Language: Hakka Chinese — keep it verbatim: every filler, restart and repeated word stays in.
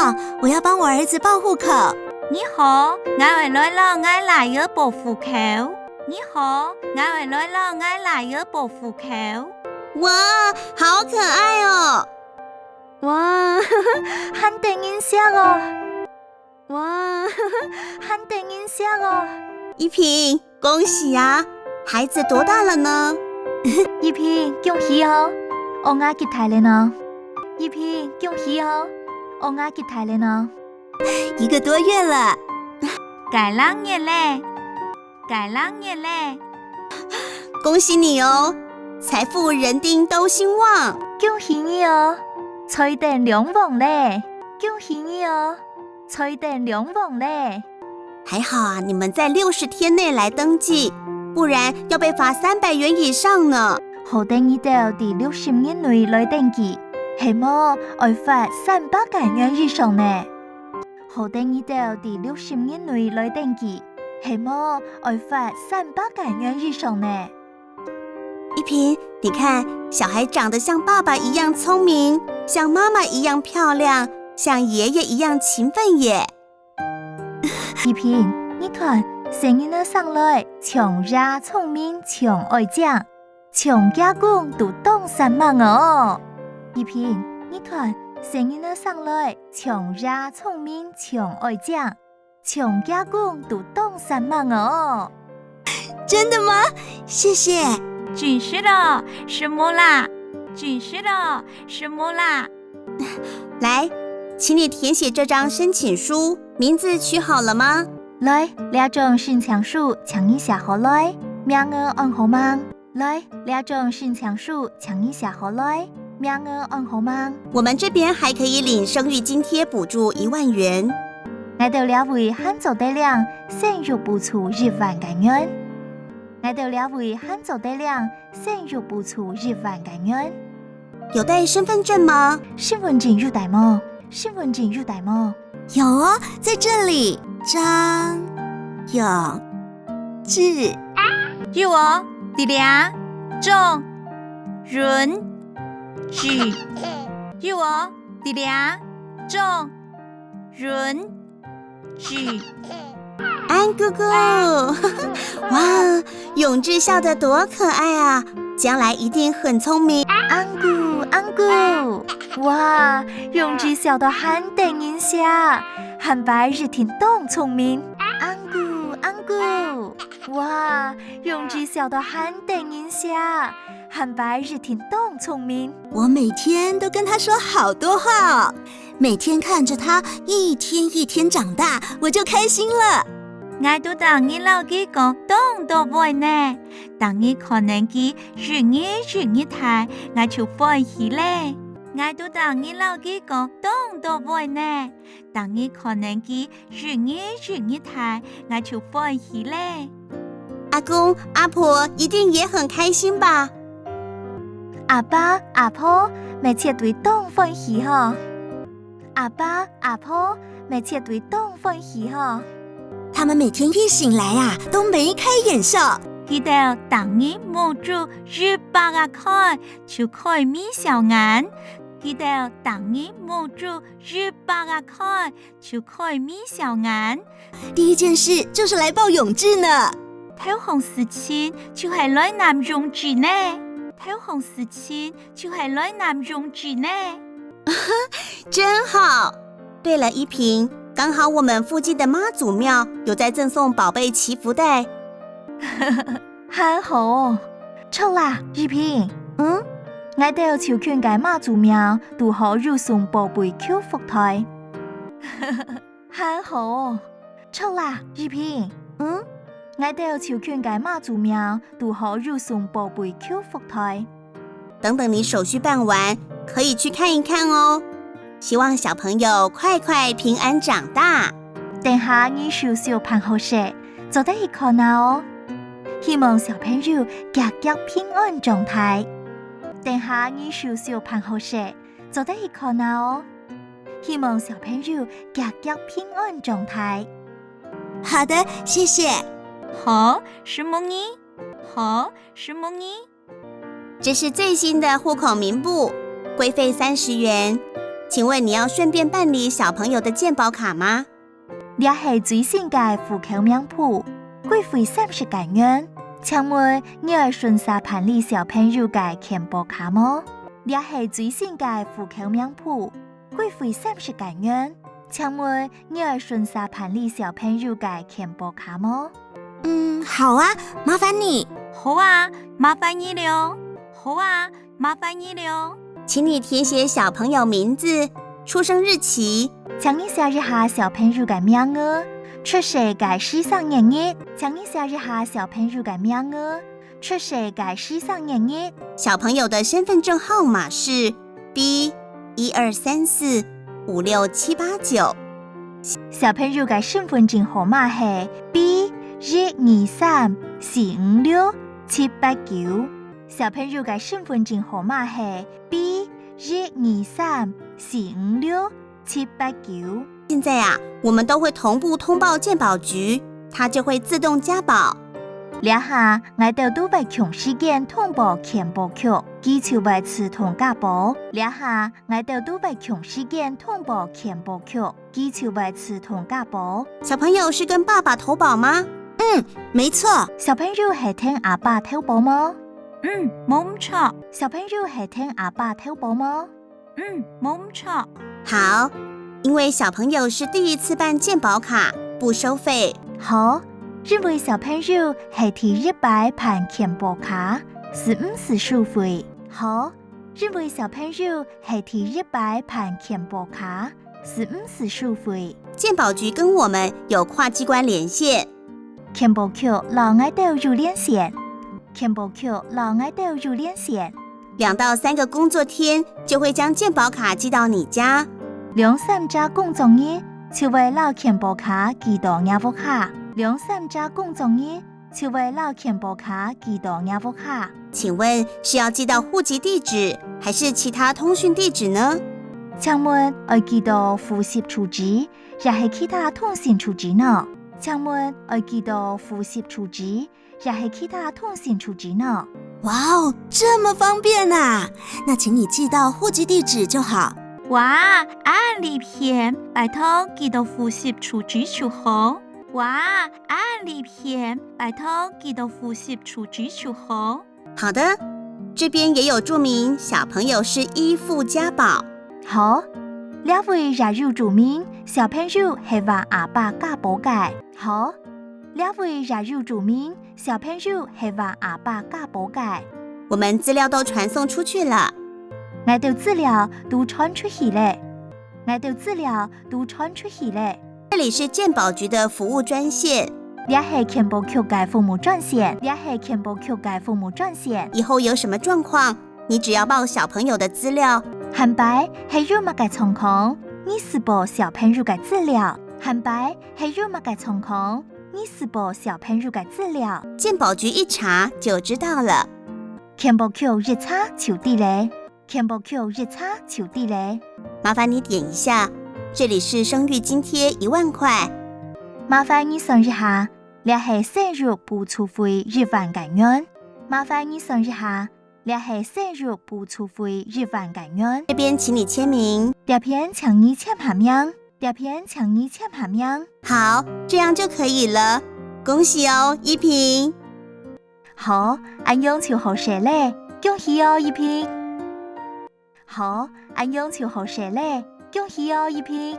啊，我要帮我儿子报户口。你好，𠊎愛來摎𠊎倈仔報戶口。你好，𠊎愛來摎𠊎倈仔報戶口。哇，好可愛哦！哇，還得人惜哦！哇，還得人惜哦！依萍，恭喜啊！孩子多大了呢？依萍，恭喜哦！嬰兒幾大了呢？依萍，恭喜哦！嬰兒幾大了呢？一個多月了。該兩月咧，該兩月咧。恭喜你哦！財富人丁都興旺。恭喜你哦！財丁兩旺咧！恭喜你哦！財丁兩旺咧！還好啊，你們在六十天內來登記，不然要被罰三百元以上呢。好得你兜在六十日內來登記，係無愛罰三百元以上呢。好得你兜在六十日內來登記，係無愛罰三百元以上呢。依萍，你看，小孩長得像爸爸一樣聰明，像媽媽一樣漂亮，像爺爺一樣勤奮耶。依萍，你看，細人仔生來像爺聰明、像哀靚，像厥公都當煞猛哦！依萍，你看，細人仔生來像爺聰明、像哀靚，像厥公都當煞猛哦！真的嗎？謝謝。真實哦，承蒙啦！真實哦，承蒙啦！來，請你填寫這張申請書，名字取好了嗎？來，這張申請書請你寫好來，名仔安好吂？來，這張申請書請你寫好來，名仔安好吂？我們這邊還可以領生育津貼補助一萬元。𠊎兜這位還做得領生育補助一萬個銀。𠊎兜這位還做得領生育補助一萬個銀。有帶身份證嗎？身份證有帶無？身份證有帶無？有哦，在這裡。張永志。有哦，在這。張永志。有哦，在這。張永志。安姑姑，哇，永志笑得多可愛啊！將來一定很聰明。安姑，安姑，哇，永志笑到還得人惜，下擺一定當聰明。安姑，安姑，哇，永志笑到還得人惜，下擺一定當聰明。我每天都跟他說好多話哦，每天看著他一天一天長大，我就開心了。𠊎都逐日摎佢講當多話呢，逐日看等佢一日一日大，𠊎就歡喜咧。𠊎都逐日摎佢講當多話呢，逐日看等佢一日一日大，𠊎就歡喜咧。阿公阿婆一定也很開心吧？阿爸阿婆乜絕對當歡喜吼！阿爸阿婆乜絕對當歡喜吼！他們每天一醒來啊，都眉開眼笑。佢兜逐日目珠一擘啊開，就開眉笑眼。佢兜逐日目珠一擘啊開，就開眉笑眼。第一件事就是來抱永志呢。頭項事情就係來揇永志呢。頭項事情就係來揇永志呢。真好。對了，依萍，剛好我們附近的媽祖廟有在贈送寶貝祈福袋。還好哦。著啦，依萍。嗯？𠊎兜就近个媽祖廟堵好有送寶貝祈福袋。還好哦。著啦，依萍。嗯？𠊎兜就近个媽祖廟堵好有送寶貝祈福袋。等等你手續辦完，可以去看一看哦。希望小朋友快快平安長大。等下你手續辦好勢，做得去看啊哦。希望小朋友遽遽平安長大。等下你手續辦好勢，做得去看啊哦。希望小朋友遽遽平安長大。好的，謝謝。好，承蒙你。好，承蒙你。這是最新的戶口名簿，規費三十元，請問你要順便辦理小朋友的健保卡嗎？這係最新个戶口名簿，規費三十個銀。請問你愛順續辦理小朋友个健保卡無？這係最新个戶口名簿，規費三十個銀。請問你愛順續辦理小朋友个健保卡無？嗯，好啊，麻煩你。好啊，麻煩你了。好啊，麻煩你了。請你填寫小朋友名字、出生日期。請你寫一下小朋友个名字、出世个時辰日。請你寫一下小朋友个名字、出世个時辰日。小朋友的身份證號碼是 B 一二三四五六七八九。小朋友个身份證號碼係 B 一二三四五六七八九。小朋友个身份證號碼係 B 一二三四五六七八九。現在啊，我們都會同步通報健保局，它就會自動加保。這下，𠊎兜都會共時間通報健保局，佢就會自動加保。這下， 𠊎兜都會共時間通報健保局，佢就會自動加保。小朋友是跟爸爸投保嗎？嗯，沒錯。小朋友係跈阿爸投保無？嗯，無毋著。小朋友係跈阿爸投保無？嗯，無毋著。好，因為小朋友是第一次辦健保卡，不收費。好，因為小朋友係第一擺辦健保卡，係毋使收費。好， 因為小朋友係第一擺辦健保卡，係毋使收費。健保局跟我們有跨機關連線。健保局摎𠊎兜有連線。健保局摎𠊎兜有連線。兩到三個工作天就會將健保卡寄到你家。兩三隻工作日就會摎健保卡寄到若屋下。兩三隻工作日 就會摎健保卡寄到若屋下。請問是要寄到戶籍地址，還是其他通訊地址呢？請問愛寄到戶籍住址，也係其他通訊住址呢？請問愛寄到戶籍住址，也係其他通訊住址呢？哇哦，這麼方便啊！那請你寄到戶籍地址就好。哇，恁利便，拜託寄到戶籍住址就好。哇，恁利便，拜託寄到戶籍住址就好。好的，這邊也有註明小朋友是依附加保。好，這位也有註明小朋友係摎阿爸加保个。好，這位也有註明小朋友係摎阿爸加保个。我們資料都傳送出去了。𠊎兜資料都傳出去了。𠊎兜資料都傳出去了。 這裡是健保局的服務專線。這係健保局个服務專線。這係健保局个服務專線。以後有什麼狀況，你只要報小朋友的資料。下擺係有麼个狀況，你就報小朋友个資料。下擺係有麼个狀況，你就報小朋友个資料。健保局一查就知道了。健保局一查就知了。 健保局一查就知了。麻煩你點一下，這裡是生育津貼一萬塊。麻煩你算一下，這係生育補助費一萬個銀。麻煩你算一下，這係生育補助費一萬個銀。這邊請你簽名。這片請你簽下名。這片請你簽下名。好，這樣就可以了。恭喜哦，依萍。 好，恁樣就好勢了，恭喜哦，依萍。好，恁樣就好勢了，恭喜哦，依萍。